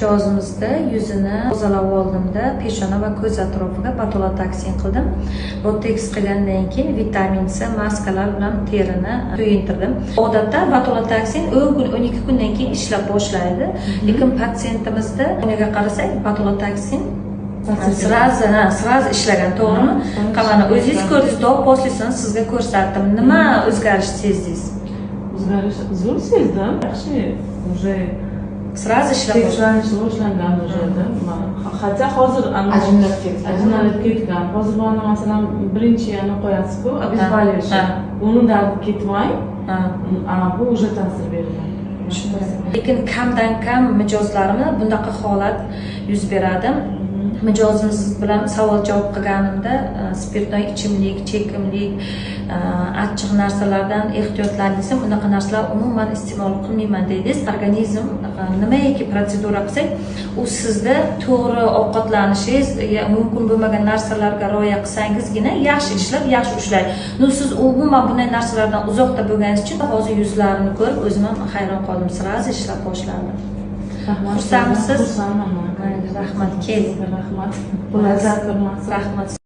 Mijozimizda yuzini tozalab oldimda, peshona va ko'z atrofiga botulotoksin qildim. Botoks qilgandan keyin vitamin C maskalar bilan terini to'yintirdim. Odatda botulotoksin 10 kun, 12 kundan keyin ishlab boshlaydi. Lekin patsientimizda, unga qarasak, botulotoksin сразу, ha, сразу ishlagan, to'g'rimi? Mana, o'zingiz ko'rdingiz, до, после sini sizga ko'rsatdim. Nima o'zgarish sezdingiz? O'zgarish zo'r sezdim, yaxshi уже. Сразу ishlab boshladi. Tekrarlanish boshlangan уже. Хотя hozir Ajinlab ketgan. Ajinalib ketgan. Hozir mana, masalan, birinchi yana qo'yasizku, обезболивающий, uni dardi ketmay, a bu уже ta'sir bergan. Lekin kamdan kam mijozlarimda bunaqa holat yuz beradi. Mijozimiz bilan savol javob qilganimda, спиртной ichimlik, chekimlik, achchiq narsalardan ehtiyotlaning desam, "Unaqa narsalar umuman iste'mol qilmayman", dedingiz. Organizm nimaiki protsedura qilsak, u sizda to'g'ri ovqatlanishingiz mumkin bo'lmagan narsalarga rioya qilsangizgina yaxshi ishlab, yaxshi ushlaydi. Но siz umuman bunday narsalardan uzoqda bo'lganingiz uchun hozir yuzlarini ko'rib, o'zim ham hayron qoldim, сразу ishlab boshladi. Rahmat. Xursandmisiz? Xursandman. Mayli, rahmat, keling. Rahmat, qo'lingizdan ko'rmasin. Rahmat.